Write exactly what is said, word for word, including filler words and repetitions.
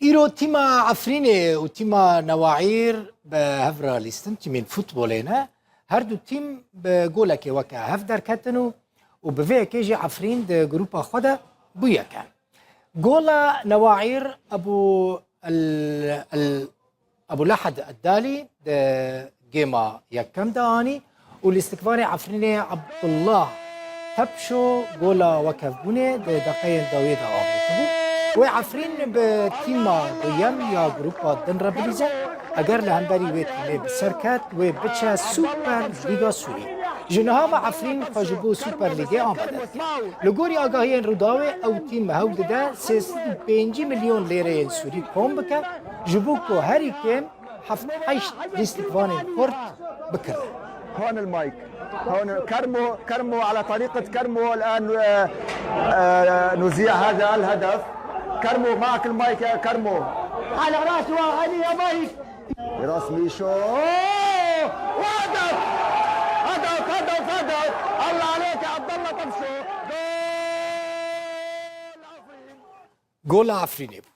Îro tîma Efrînê û tîma Newaîr bi hev re lîstin, tîmên futbolê ne. Her du tîm bi golekê weke hev derketin û, û bi vê yekê jî Efrîn di grupa xwe de bû yekem. Gola Newaîr Ebû El, El, Ebû Lehad Eddalî di gêma yekem de anî û lîstikvanê Efrînê Abdullah Tepşo gola wekevbûnê di deqeyên dawiyê de avêtibû. Wê Efrîn bi tîma duyem ya grupa din re bilîze. Eger li hemberî wê tîmê bi ser ket, wê biçe Super Lîga Sûrî. Ji niha ve Efrîn xwe ji bo Super Lîgê amade dike. Li gorî agahiyên Rûdawê ew tîm hewl dide sê sed û pêncî milyon lêreyên Sûrî kom bike, ji bo ku herî kêm heft heşt lîstikvanên xurt bikirin. هون المايك. هون كرمو، كرمو على طريقة كرمو الآن، آه، آه، نذيع هذا الهدف. كرمو، معك المايك يا كرمو. على راسي وعيني يا مايك. راس ميشو. وهدف! هدف، هدف، هدف! الله عليك يا عبد الله طفشو. جول! Gola Efrînê bû.